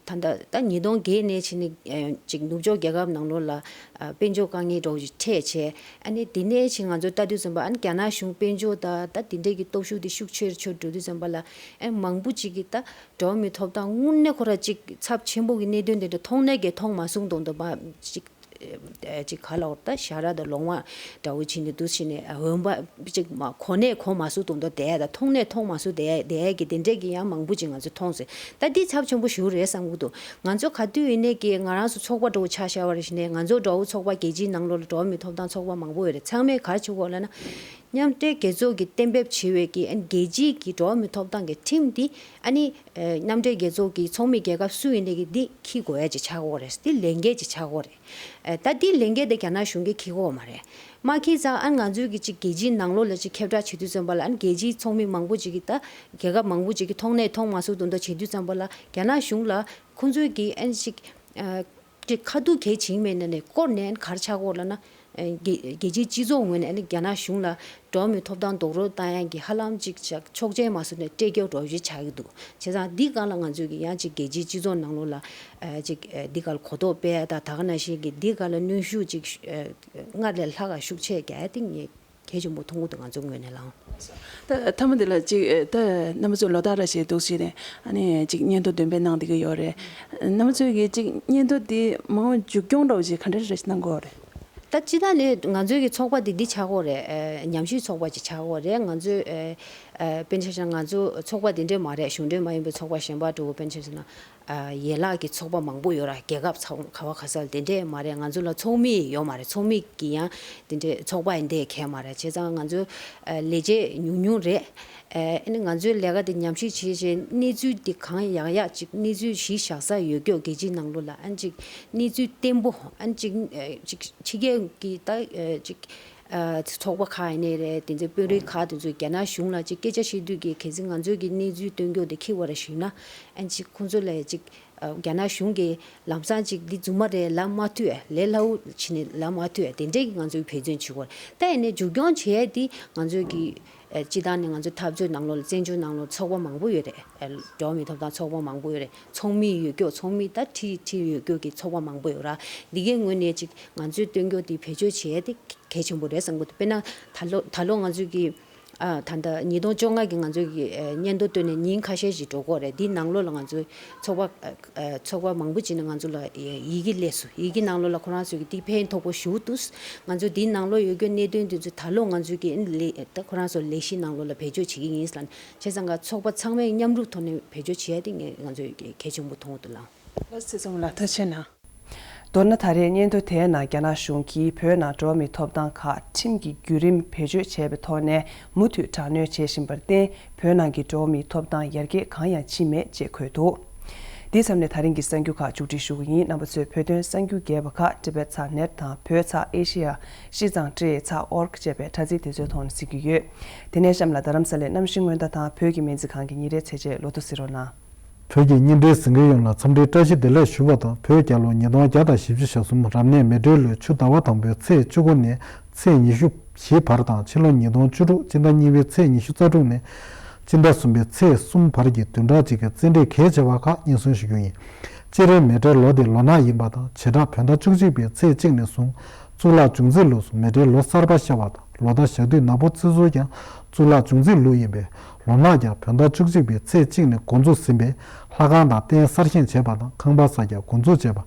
ད་ལྟ་ད་ཉིས་སྟོང་བརྒྱད་ནས་ཕྱིན་ནས་ཅིག་ནུབ་ཕྱོགས་རྒྱལ་ཁབ་ནང་ལོགས་ལ་དཔལ་འབྱོར་དཀའ་ངལ་འདྲ་བོ་ཅིག་འཕྲད་བྱས། ཨ་ནི་དེ་ནས་ཕྱིན་ང་ཚོ་ལྟ་དུས་ཙམ་པ་ཨ་ནི་རྒྱ་ནག་གཞུང་དཔལ་འབྱོར་དང་ད་དེ་འདྲས་ཀྱི་སྟོབས་ཤུགས་དེ་ཤུགས་ཆེ་རུ་ཆེ་རུ་འགྲོ་དུས་ཙམ་པ་ལ་ཨ་ནི་མང་པོ་ཅིག་གིས་ད་འགྲོ་བ་མིའི་ཐོབ་ཐང་དངོས་གནས་ཁོ་ར་ཅིག་ཚབས་ཆེན་པོ་གི་གནད་དོན་དེ་འདྲ་མཐོང་ནས་ཀྱི་མཐོང་མ་སོང་མདོག་མདོག་མ་ཅིག་ཅིག་ག་ལ་འོར་ད་ཞྭ་ར་དང་ལོང་བ་འདྲ་བོ་བྱིན་ནས་འདུག་བྱིན་ནས་འོན་པ་ཅིག་མ་གོ་ནས་གོ་མ་སོང་མདོག་མདོག་བསྡད་ཡ་དང་མཐོང་ནས་མཐོང་མ་སོང་བསྡད་ཡ་བསྡད་ཡ་གི་དེ་འདྲས་ཀྱི་ཡང་མང་པོ་ཅིག་ང་ཚོས་མཐོང་ཟེར། ད་འདི་ཚབས་ཆེན་པོ་ཞིག་རེད་བསམ་གྱི་འདུག་ང་ཚོ་ག་དུས་ཡིན་ནས་ཀྱི་ང་རང་ཚོ་ཚོགས་པ་འདྲ་བོ་ཆ་བཞག་པ་རེད་བྱས་ནས་ང་ཚོ་འདྲ་བོ་ཚོགས་པ་རྒྱལ་སྤྱིའི་ནང་ལོགས་ལ་འགྲོ་བ་མིའི་ཐོབ་ཐང་ཚོགས་པ་མང་པོ་ཡོད་རེད། ཚང་མས་ག་རེ་བྱེད་དགོས་ལབ་ན། མཉམ་འབྲེལ་རྒྱལ་ཚོགས་ཀྱིས་གཏན་འབེབས་བྱས་པའི་གི་ཨ་ནི་རྒྱལ་སྤྱིའི་གི་འགྲོ་བ་མིའི་ཐོབ་ཐང་གི་ཁྲིམས་འདི་ཨ་ནི་ཨ་མཉམ་འབྲེལ་རྒྱལ་ཚོགས་ཀྱི་ཚོགས་མི་རྒྱལ་ཁབ་སུ་ཡིན་ནའི་གི་འདི་འཁྱེར་དགོས་ཡ་ཅིག་ཆགས་ཀྱི་ཡོད་རེད། འདི་ལས་འགན་ཅིག་ཆགས་ཀྱི་ཡོད་རེད། ཨ་ད་འདི་ལས་འགན་དེ་རྒྱ་ནག་གཞུང་གིས་འཁྱེར་གྱི་ཡོད་མ་རེད། མ་འཁྱེར་ཙང་ཨ་ང་ཚོའི་གི་ཅིག་རྒྱལ་སྤྱིའི་ནང་ལོགས་ལ་ཅིག་ཁྱབ་བསྒྲགས་བྱེད་དུས་ཙམ་པ་ལ་ཨ་ནི་རྒྱལ་སྤྱིའི་ཚོགས་མི་མང་པོ་ཅིག་གིས་ད་རྒྱལ་ཁབ་མང་པོ་ཅིག་གིས་མཐོང་ནས་མཐོང་མ་སོང་མདོག་མདོག་བྱེད་དུས་ཙམ་པ་ལ་རྒྱ་ནག་གཞུང་ལ་ཁོང་ཚོའི་གི་ཨ་ནི་ཅིག་ཨ། དེ་ཁ་ཐུག་གལ་ཆེན་མེད་ན་ནས་སྐོར་ནས་གར་ཆགས་སྐོར་ལ་ན། རྒྱལ་རྒྱལ་སྤྱིའི་སྤྱི་ཚོགས་ངོས་ནས་ནི་རྒྱ་ནག་གཞུང་ལ་འགྲོ་བ་མིའི་ཐོབ་ཐང་རྡོག་རོལ་བཏང་ཡག་གི་ཧ་ལམ་ཅིག་ཆག་ཆོག་མཆན་མ་བཟོ་ནས་སྤྲད་རྒྱུ་འགྲོ་བཞིན་ཆགས་ཀྱི་འདུག་བྱས་ཙང་འདི་སྒང་ལ་ང་ཚོས་ཀྱི་ཡང་ཅིག་རྒྱལ་སྤྱིའི་སྤྱི་ཚོགས་ནང་ལོགས་ལ་ཅིག་འདི་སྒང་ལ་གོ་རྟོགས་སྤེལ་ཡག་དང་ད་ག་ནང་བཞིན་གྱི་འདི་སྒང་ལ་གནོན་ཤུགས་ཅིག་སྔར་ལས་ལྷག་ག་ཤུགས་ཆེ་རྒྱག་ཡག་དེ་ངས་གལ་ཆེན་པོ་མཐོང་གི་འདུག་ང་ཚོའི་ངོས་ནས་ལའང་། ད་མཐའ་མ་འདི་ལ་ཅིག་ད་རྣམ་པ་ཚོས་ལོ་ལྟར་ར་ཞིག་འདུག་ཞིག་ནས་ཨ་ནི་ཅིག་སྙན་ཐོ་འདོན་སྤེལ་གནང་བསྡད་ཀྱི་ཡོད་རེད། རྣམ་པ་ཚོས་ཀྱི་ཅིག་སྙན་ཐོ་འདི་མ་འོངས་མཇུག་སྐྱོང་འདྲ་བོ་ཅིག་ག་འདྲ་རེ་གནང་དགོས་རེད། ད་སྤྱི་བཏང་ནས་ང་ཚོའི་གི་ཚོགས་པ་འདི་འདི་ཆགས་ཀྱི་ཡོད་རེད། ཨ་ཉམས་ཞིབ་ཚོགས་པ་ཅིག་ཆགས་ཀྱི་ཡོད་རེད། ང་ཚོའི་ཨ་ཨ་དཔེར་ན་ཆ་བཞག་ང་ཚོ་ཚོགས་པ་འདི་འདྲས་མ་རེད། གཞུང་འབྲེལ་མ་ཡིན་པའི་ཚོགས་པ་གཞན་པ་འདྲ་བོ་དཔེར་ན་ཆ་བཞག་ན། ཨ་ཡན་ལག་གི་ཚོགས་པ་མང་པོ་ཡོད་ར། རྒྱལ་ཁབ་ཚང་ག་བ་ག་ས་ལ་དེ་འདྲས་མ་རེད། ང་ཚོ་ལ་ཚོགས་མི་ཡོད་མ་རེད། ཚོགས་མི་གི་ཡང་དེ་འདྲས་ཚོགས་པ་ཡིན་དེ་གས་མ་རེད། བྱས་ཙང་ང་ཚོ་ཨ་ལས་བྱེད་ཉུང་ཉུང་རེད། ཨ་ཨ་ནི་ང་ཚོའི་ལས་ཀ་དེ་ཉམས་ཞིབ་བྱས་བྱས་གནས་ཚུལ་དེ་གང་ཡག་ཡག་ཅིག་གནས་ཚུལ་གཞི་བཞག་ས་ཡོད་སྐྱོ་རྒྱལ་སྤྱིའི་ནང་ལོགས་ལ་ཨ་ཅིག་གནས་ཚུལ་བརྟན་པོ་ཨ་ཅིག་ཨ་ཅིག་ཕྱི་རྒྱལ་གྱི་ད་ཨ་ཅིག་ཚོགས་པ་ཁག་ཡིན་ནའི་རེད། དེ་ཚོའི་དཔོན་རིགས་ཁག་དེ་ཚོས་རྒྱ་ནག་གཞུང་ལ་ཅིག་སྐད་ཆ་བཤད་དུས་ཀྱི་གལ་སྲིད་ང་ཚོས་ཀྱི་གནས་ཚུལ་སྟོན་རྒྱུ་དེ་འཁྱེར་བ་རེ་ཞུས་ན་ཨ་ཅིག་ཁོང་ཚོ་ལ་ཅིག་རྒྱ་ནག་གཞུང་གིས་ལམ་སང་ཅིག་འདི་རྫུན་མ་རེད་ལབ་མ་ཐུབ་ལས་སླ་བོ་བྱས་ནས་ལབ་མ་ཐུབ་དེ་འདྲས་ཀྱི་ང་ཚོས་འབད་བརྩོན་བྱེད་དགོས་རེད། ད་ཡིན་ནའི་མཇུག་སྐྱོང་བྱེད་ཡས་དེ་ང་ཚོས་ཀྱི་སྤྱི་བཏང་ནས་ང་ཚོའི་འཐབ་རྩོད་ནང་ལོགས་ལ་བཙན་བྱོལ་ནང་ལོགས་ཚོགས་པ་མང་པོ་ཡོད་རེད། འགྲོ་བ་མིའི་ཐོབ་ཐང་ཚོགས་པ་མང་པོ་ཡོད་རེད། ཚོགས་མི་ཡོད་སྐྱོ་ཚོགས་མི་ད་ཁྲི་ཁྲི་ཡོད་སྐྱོ་གི་ཚོགས་པ་མང་པོ་ཡོད་ར། འདི་གའི་ངོས་ནས་ཅིག་ང་ཚོས་སྟོན་རྒྱུ་དེ་བེད་སྤྱོད་བྱེད་ཡས་དེ་གལ་ཆེན་པོ་རེད་བསམ་གྱི་འདུག་དཔེར་ན་ད་ལོ་ད་ལོ་ང་ཚོས་ཀྱི་ཨ་ད་ལྟ་ཉིས་སྟོང་བཅོ་ལྔ་གི་ང་ཚོས་ཀྱི་ཨ་སྙན་ཐོ་བཏོན་ནས་ཉིན་ཁ་ཤས་ཤིག་འགྲོ་གི་ཡོད་རེད། འདིའི་ནང་ལོགས་ལ་ང་ཚོའི་ཚོགས་པ་ཨ་ཚོགས་པ་མང་པོ་ཅིག་ནས་ང་ཚོ་ལ་ཡི་གེ་སླེབས་སོང་། ཡི་གེ་ནང་ལོགས་ལ་ཁོ་རང་ཚོས་ཀྱི་འདི་ཕན་ཐོགས་པོ་ཞེ་པོ་འདུག་ང་ཚོ་འདིའི་ནང་ལོགས་ཡོད་རྒྱུ་གནད་དོན་འདི་ཚོ་ད་ལོ་ང་ཚོས་ཀྱི་ཨ་ནི་ལས་ད་ཁོ་རང་ཚོ་ལས་གཞི་ནང་ལོགས་ལ་བེད་སྤྱོད་བྱེད་ཀྱི་ཡིན་ལབ་ནས་བྱས་ཙང་ཀ་ཚོགས་པ་ཚང་མས་མཉམ་རུབ་ཐོག་ནས་བེད་སྤྱོད་བྱེད་ཡ་དེ་ངས་ང་ཚོས་གལ་ཆེན་པོ་མཐོང་གི་འདུག་ལགས། ལགས་སེ་ཚང་མ་ལ་ཐུགས་རྗེ་གནང་། མདོར་ན་ད་རེས་སྙན་ཐོ་དེའི་ནང་རྒྱ་ནག་གཞུང་གིས་བོད་ནང་འགྲོ་བ་མིའི་ཐོབ་ཐང་ཁག་ཁྲིམས་ཀྱི་བརྒྱུད་རིམ་བེད་སྤྱོད་བྱས་པའི་ཐོག་ནས་མུ་མཐུད་དྲག་གནོན་བྱེད་བཞིན་པར་བརྟེན་བོད་ནང་གི་འགྲོ་བ་མིའི་ཐོབ་ཐང་ཡར་རྒྱས་གང་ཡང་ཕྱིན་མེད་ཅེས་འཁོད་འདུག་འདིའི་མཚམས་ནས་ད་རིང་གི་གསར་འགྱུར་ཁག་མཇུག་སྒྲིལ་ཞུ་གི་ཡིན། རྣམ་པ་ཚོས་བོད་དོན་གསར་འགྱུར་རྒྱས་པ་ཁག་ཊི་བེཊ་ཚགས་ནེཊ་དང་བོད་ཚགས་ཨེ་ཤེ་ཡ་ཤིས་ཙང་ཊི་ཨེ་ཚགས་ཨོ་རྒ་ཅེས་པའི་དྲ་ཚིགས་དེ་ཚོའི་ཐོག་ནས་གཟིགས་ཀྱི་ཡོད། དེ་ནས་གཤམ་ལ་རྡ་རམ་ས་ལའི་གནམ་གཤིས་སྔོན་བརྡ་དང་བོད་ཀྱི་སྨན་རྩིས་ཁང་གི་ཉིན་རེའི་ཚེས་ཆེན་ལོ་ཐོ་གཟིགས་རོགས་གནང་། བོད་ཀྱི་བརྙན་འཕྲིན་གཟིགས་མཁན་ཡོངས་ལ་འཚམས་འདྲིའི་བཀྲ་ཤིས་བདེ་ལེགས་ཞུ་བ་དང་། བོད་རྒྱལ་ལོ་ཉིས་སྟོང་བརྒྱ་དང་བཞི་བཅུ་ཞེ་གསུམ་རབ་གནས་མེ་སྤྲེལ་ལོའི་ཆུ་ཟླ་བ་དང་པོའི་ཚེས་བཅུ་དགུ་ནས་ཚེས་ཉི་ཤུ་བཞི་བར་དང་། ཕྱི་ལོ་ཉིས་སྟོང་བཅུ་དྲུག་སྤྱི་ཟླ་གཉིས་པའི་ཚེས་ཉི་ཤུ་རྩ་དྲུག་ནས་སྤྱི་ཟླ་གསུམ་པའི་ཚེས་གསུམ་བར་གྱི་བདུན་ཕྲག་གཅིག་གི་རྩེད་འགྲན་གལ་ཆེ་བ་ཁག་སྙན་སེང་ཞུ་རྒྱུ་ཡིན། སྤྱིར་མེ་སྤྲེལ་ལོ་དེ་ལོ་ནག་ཡིན་པ་དང་། བྱེ་བྲག་བོད་ཟླ་བཅུ་གཅིག་པའི་ཚེས་གཅིག་ནས་བཟུང་གཙུག་ལག་འབྱུང་རྩིས་ལུགས་སུ་མེ་སྤྲེལ་ལོ་གསར་པ་ཤར་བ་དང་། ལོ་ཟླ་ཞག་དུས་ནག་པོ་བརྩི་སྲོལ་ཀྱང་གཙུག་ལག་འབྱུང་རྩིས་ལུགས་ཡིན་པས། ལོ་ནག་ཀྱང་བོད་ཟླ་བཅུ་གཅིག་པའི་ཚེས་གཅིག་ནས་འགོ་འཛུགས་ཟིན་པས། ལྷ་ཁང་དང་རྟེན་གསར་བཞེངས་བྱས་པ་དང་། ཁང་པ་གསར་རྒྱག་འགོ་འཛུགས་བྱས་པ།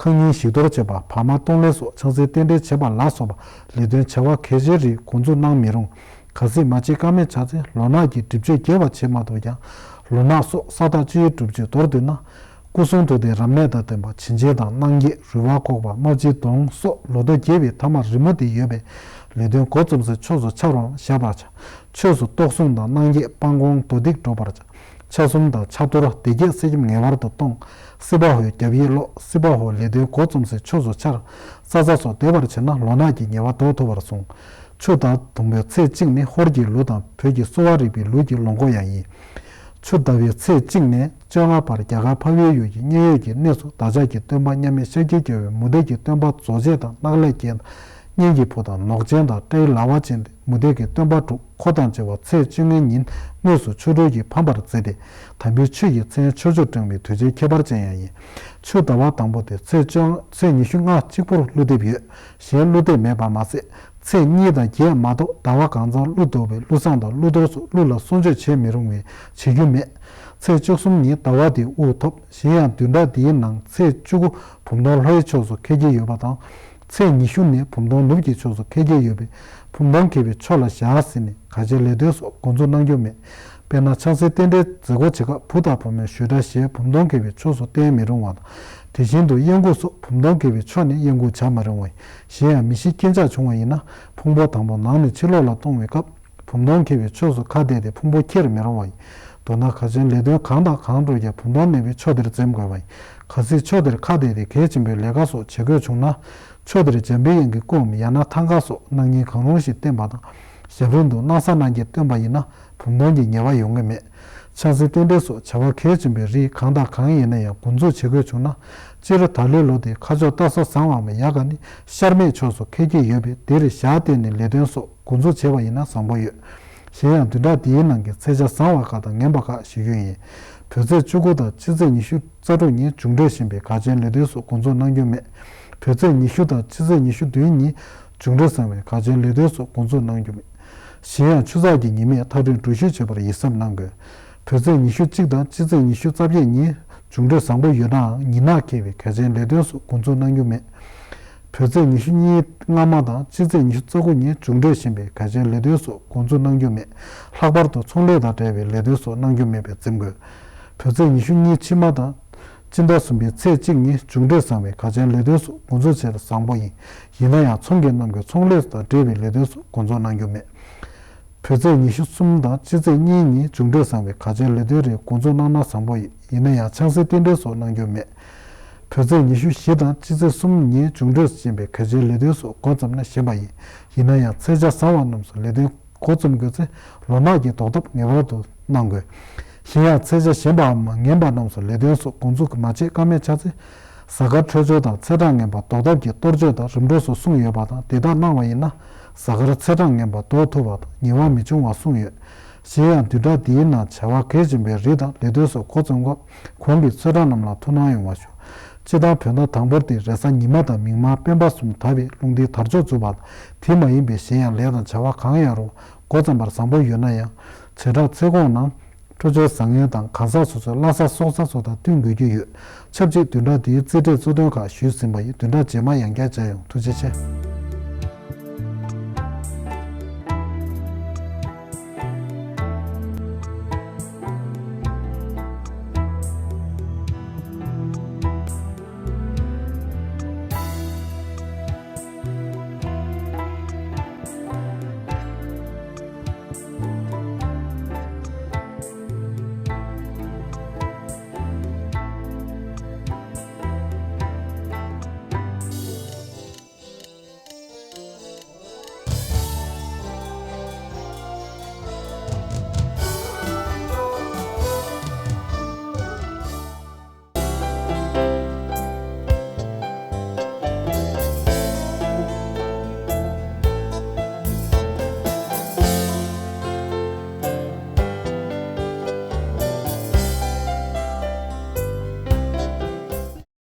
ཁང་རྙིང་ཞིག་གཏོར་བྱས་པ། བར་མ་གཏོང་ལེན་སོགས་ཕྱག་འཚལ་རྟེན་འབྲེལ་བྱས་པ་ལ་སོགས་པ་ལས་དོན་བྱ་བ་གལ་ཆེའི་རིགས་འགོ་འཛུགས་གནང་མི་རུང་། གལ་སྲིད་མ་བྱེད་ཀ་མེད་ཆགས་ཚེ་ལོ་ནག་གི་སྒྲིབ་བཅོས་རྒྱས་པ་བྱེད་མ་ཐུབ་ཀྱང་། ལོ་ནག་སོགས་ས་བདག་བཅུ་ཡི་སྒྲུབ་མཆོད་མདོར་བསྡུས་ན། སྐུ་གསུང་ཐུགས་ལྡན་རབ་གནས་དང་ལྡན་པ་བྱིན་ཆེན་དང་སྣང་བརྒྱད་རོལ་པ་ཁོག་པ་རྨ་བྱའི་མདོངས་སོགས་ལོ་ཐོ་རྒྱས་པའི་ཐ་མ་རི་མོ་དེ་ཡོད་པས། ལས་དོན་འགོ་རྩོམ་སའི་ཕྱོགས་སུ་ཆ་རོགས་གནང་བཞག་པར་བྱ། ཆོས་སུ་གཏོར་སྲུང་དང་སྣང་བརྒྱད་སྤང་སྐོང་མདོ་སྡིག་སྒྲུབ་པར་བྱ། ཕྱག་གསུམ་དང་ཕྱག་གཏོར་སྡེ་བརྒྱད་གསེར་སྐྱེམས་ངེས་པར་དུ་གཏོང་། སྲིད་པ་ཧོའི་རྒྱབ་ཡིག་ཀློག་སྲིད་པ་ཧོ་ལས་དོན་འགོ་རྩོམ་སའི་ཕྱོགས་སུ་འཆར། ས་ཚ་སོགས་བདེ་བར་བྱེད་ན་ལོ་ནག་གི་ཉེས་པ་ཟློག་ཐུབ་པར་གསུངས། ཆུ་དང་བསྡོངས་པའི་ཚེས་གཅིག་ནི་ཧོར་གྱི་ལོ་དང་བོད་ཀྱི་གསོ་བ་རིག་པའི་ལུགས་ཀྱི་ལོ་འགོ་ཡང་ཡིན། ཆུ་ཟླ་བའི་ཚེས་གཅིག་ནས་བཅོ་ལྔ་བར་རྒྱ་གར་འཕགས་པའི་ཡུལ་གྱི་མཉན་ཡོད་ཀྱི་གནས་སུ་བདག་ཅག་གི་སྟོན་པ་མཉམ་མེད་ཤཱཀྱའི་རྒྱལ་པོས་མུ་སྟེགས་ཀྱི་སྟོན་པ་རྫོགས་བྱེད་དང་གནག་ལས་སྐྱེས་དང་གཉན་གྱི་བུ་དང་ནོག་ཅན་དང་སྤྲེའུ་ལ་བ་ཅན་ཏེ་མུ་སྟེགས་ཀྱི་སྟོན་པ་དྲུག་འཁོར་དང་བཅས་པ་ཚེས་བཅོ་ལྔའི་ཉིན་དངོས་སུ་ཆོ་འཕྲུལ་གྱིས་ཕམ་པར་མཛད་དེ། དམ་པའི་ཆོས་ཀྱི་མཚན་ཆོས་འབྱོར་སྤྲེང་བའི་དུས་ཆེན་ཁྱད་པར་ཅན་ཡང་ཡིན། ཆུ་ཟླ་བ་དང་པོ་དེ་ཚེས་བཅོ་ཚེས་ཉི་ཤུ་ལྔ་གཅིག་པུར་ཀླུ་འདེབས་ཡོད། གཞན་ཀླུ་འདེབས་མེད་པ་མ་ཟད། ཚེས་གཉིས་དང་བརྒྱད་མ་གཏོགས་ཟླ་བ་གང་ཚང་ཀླུ་ཟློག་པའི་ཀླུ་བསངས་དང་ཀླུ་གཏོར་སོགས་ཀླུ་ལ་གསོལ་མཆོད་བྱེད་མི་རུང་བའི་བྱེད་རྒྱུ་མེད། ཚེས་བཅུ་གསུམ་ཉིན་ཟླ་བ་དེའི་དབུ་ཐོབ། གཞན་ཡང་བདུན་ཕྲག་འདིའི་ནང་ཚེས་བཅུ་དགུ་བུམ་སྟོང་ལྷོའི་ཕྱོགས་སུ་འཁེལ་གྱི་ཡོད་པ་དང་། ཚེས་ཉི་ཤུ་ནས་བུམ་སྟོང་ནུབ་ཀྱི་ཕྱོགས་སུ་འཁེལ་གྱི་ཡོད་པས། བུམ་སྟོང་འཁེལ་བའི་ཕྱོགས་ལ་བཞག་ཟིན་ནས་གར་བྱེད་ལས་དོན་སོགས་འགོ་འཛུགས་གནང་རྒྱུ་མེད། དཔེར་ན་ཆང་སའི་རྟེན་འབྲེལ་མཛད་སྒོ་བྱེད་སྐབས་བུ་དང་བུ་མོའི་ཞུ་སྒྲ་ཞེས་བུམ་སྟོང་འཁེལ་བའི་ཕྱོགས་སུ་བསྟན་མི་རུང་བ་དང་། དེ་བཞིན་དུ་གཡས་འགུགས་སོགས་བུམ་སྟོང་འཁེལ་བའི་ཕྱོགས་ནས་གཡས་འགུགས་བྱ་མི་རུང་བ་ཡིན། གཞན་ཡང་མི་ཤི་རྐྱེན་ཆག་བྱུང་བ་ཡིན་ན་ཕུང་པོ་དང་པོ་ནང་ནས་ཕྱི་ལོགས་ལ་གཏོང་བའི་སྐབས་བུམ་སྟོང་འཁེལ་བའི་ཕྱོགས་སུ་ཁ་གཏད་དེ་ཕུང་པོ་འཁྱེར་མི་རུང་བ་ཡིན། མདོར་ན་གར་བྱེད་ལས་དོན་གང་དང་གང་སྤྲོད་ཀྱང་བུམ་སྟོང་གནས་པའི་ཕྱོགས་དེར་འཛེམ་དགོས་པ་ཡིན། གལ་སྲིད་ཕྱོགས་དེར་ཁ་གཏད་དེ་གལ་ཆེན་པོའི་ལས་ཀ་སོགས་བྱེད་དགོས་བྱུང་ན། ཕྱོགས་དེར་འཇམ་པའི་དབྱངས་ཀྱི་སྐུའམ་ཡང་ན་ཐང་ག་སོགས་གནང་ཉིན་གང་རུང་ཞིག་བསྟན་པ་དང་། ཞབས་རིམ་དུ་སྣང་ས་སྣང་བརྒྱད་བསྟན་པ་ཡིན་ན་བུམ་སྟོང་གི་ཉེས་པ་ཡོང་གི་མེད། ཆང་སའི་རྟེན་འབྲེལ་སོགས་བྱ་བ་གལ་ཆེན་པོའི་རིགས་གང་དང་གང་ཡིན་ན་ཡང་འགོ་འཛུགས་བྱེད་དགོས་བྱུང་ན། སྤྱིར་ད་ལོའི་ལོ་དེའི་ཁ་ཕྱོགས་སྟག་གཟིག་བཟང་བའམ་ཡག་ག་ནི་ཤར་མེད་ཕྱོགས་སུ་འཁེལ་གྱི་ཡོད་པས་དེར་ཞག་བལྟས་ནས་ལས་དོན་སོགས་འགོ་འཛུགས་བྱས་པ་ཡིན་ན་བཟང་པོ་ཡོད། གཞན་ཡང་བདུན་ཕྲག་འདིའི་ནང་གི་ཚེས་ཆ་བཟང་བ་ཁག་དང་ངན་པ་ཁག་ཞུ་རྒྱུ་ཡིན། བོད་ཚེས་བཅུ་དགུ་དང་སྤྱི་ཚེས་ཉི་ཤུ་རྩ་དྲུག་ཉིན་མཇུག་འབྲས་གཞན་པའི་གར་བྱེད་ལས་དོན་སོགས་འགོ་འཛུགས་གནང་རྒྱུ་མེད། བོད་ཚེས་ཉི་ཤུ་དང་སྤྱི་ཚེས་ཉི་ཤུ་བདུན་ཉིན་མཇུག་འབྲས་བཟང་བའི་གར་བྱེད་ལས་དོན་སོགས་འགོ་འཛུགས་གནང་རྒྱུ་མེད། གཞན་ཡང་ཆུ་ཚགས་ཀྱི་ཉི་མས་ཐག་རིང་འགྲུལ་བཞུད་བྱེད་པར་ཡིད་སེམས་གནང་དགོས། བོད་ཚེས་ཉི་ཤུ་གཅིག་དང་སྤྱི་ཚེས་ཉི་ཤུ་རྩ་བརྒྱད་ཉིན་མཇུག་འབྲས་བཟང་པོ་ཡོད་ནའང་ཉིན་ནག་འཁེལ་བའི་གལ་ཆེན་ལས་དོན་སོགས་འགོ་འཛུགས་གནང་རྒྱུ་མེད། བོད་ཚེས་ཉི་ཤུ་གཉིས་སྔ་མ་དང་སྤྱི་ཚེས་ཉི་ཤུ་རྩ་དགུ་ཉིན་མཇུག་འབྲས་ཞན་པའི་གལ་ཆེན་ལས་དོན་སོགས་འགོ་འཛུགས་གནང་རྒྱུ་མེད། ལྷག་པར་དུ་ཚོང་ལས་དང་འབྲེལ་བའི་ལས་དོན་སོགས་གནང་རྒྱུ་མེད་པའི་འཛེམ་དགོས། བོད་ཚེས་ཉི་ཤུ་གཉིས་ཕྱི་མ་དང་། སྤྱི་ཟླ་གསུམ་པའི་ཚེས་གཅིག་ཉིན་མཇུག་འབྲས་བཟང་བའི་གལ་ཆེན་ལས་དོན་སོགས་འགོ་འཛུགས་བྱས་ན་བཟང་པོ་ཡིན། ཡིན་ན་ཡང་ཚོང་གི་རྣམས་ཀྱི་ཚོང་ལས་དང་འབྲེལ་བའི་ལས་དོན་སོགས་འགོ་འཛུགས་གནང་རྒྱུ་མེད། བོད་ཚེས་ཉི་ཤུ་གསུམ་དང་སྤྱི་ཚེས་གཉིས་ཉིན་མཇུག་འབྲས་བཟང་བའི་གལ་ཆེན་ལས་དོན་རེ་འགོ་འཛུགས་གནང་ན་བཟང་པོ་ཡིན། ཡིན་ན་ཡང་ཆང་སའི་རྟེན་འབྲེལ་སོགས་གནང་རྒྱུ་མེད། བོད་ཚེས་ཉི་ཤུ་བཞི་དང་སྤྱི་ཚེས་གསུམ་ཉིན་མཇུག་འབྲས་ཞན་པའི་གལ་ཆེན་ལས་དོན་སོགས་འགོ་བརྩམས་ན་ཞན་པ་ཡིན། ཡིན་ན་ཡང་ཚེས་ཆ་བཟང་བ་རྣམས་སུ་ལས་དོན་འགོ་རྩོམ་དགོས་ཚེ་ལོ་ནག་གི་ཟློག་ཐབས་ངེས་པར་དུ་གནང་དགོས། གཞན་ཡང་ཚེས་ཆ་ཞན་པའམ་ངན་པ་རྣམས་སུ་ལས་དོན་སོགས་འགོ་འཛུགས་མ་བྱེད་ཀ་མེད་ཆགས་ཚེ། གཟའ་སྐར་འཕྲོད་སྦྱོར་དང་ཚེས་གྲངས་ངན་པ་ཟློག་ཐབས་ཀྱི་གཏོར་བཅོས་དང་རིམ་གྲོ་སོགས་གསུངས་ཡོད་པ་དང་དེ་དག་གནང་བ་ཡིན་ན། གཟའ་སྐར་ཚེས་གྲངས་ངན་པ་ཟློག་ཐུབ་པ་དང་ཉེས་པ་མི་འབྱུང་བ་གསུངས་ཡོད། གཞན་ཡང་བདུན་ཕྲག་འདིའི་ནང་བྱ་བ་གལ་ཆེན་པོའི་རིགས་དང་ལས་དོན་སོགས་འགོ་རྩོམ་སྐབས་གོང་གི་ཚོད་གྲངས་རྣམས་ལ་ཐུགས་སྣང་ཡོང་བ་ཞུ། སྤྱིར་བཏང་བོད་ཟླ་དང་པོར་ཏེ་རེས་གཟའ་ཉི་མ་དང་མིག་དམར་སྤེན་པ་གསུམ་དར་བའི་རླུང་རྟའི་དར་ལྕོག་འཛུགས་པ་དང་དེ་མ་ཡིན་པའི་གཞན་ཡང་ལས་དང་བྱ་བ་གང་ཡང་རུང་འགོ་རྩོམ་པར་བཟང་པོ་ཡོད་ན་ཡང་། བྱེ་བྲག་ཚེས་གོང་ནང་འཕྲོད་སྦྱོར་བཟང་ངན་དང་གང་ཟག་སོ་སོའི་བླ་གཟའ་སྲོག་གཟའ་སོགས་དང་བསྟུན་དགོས་ཀྱི་ཡོད། ཆབས་ཅིག་བདུན་ཕྲག་འདིའི་རྩིས་འབྲས་གཙོ་དོན་ཁག་ཞུས་ཟིན་པ་ཡིན། བདུན་ཕྲག་རྗེས་མ་ཡང་བསྐྱར་མཇལ་ཡོང་། ཐུགས་རྗེ་ཆེ།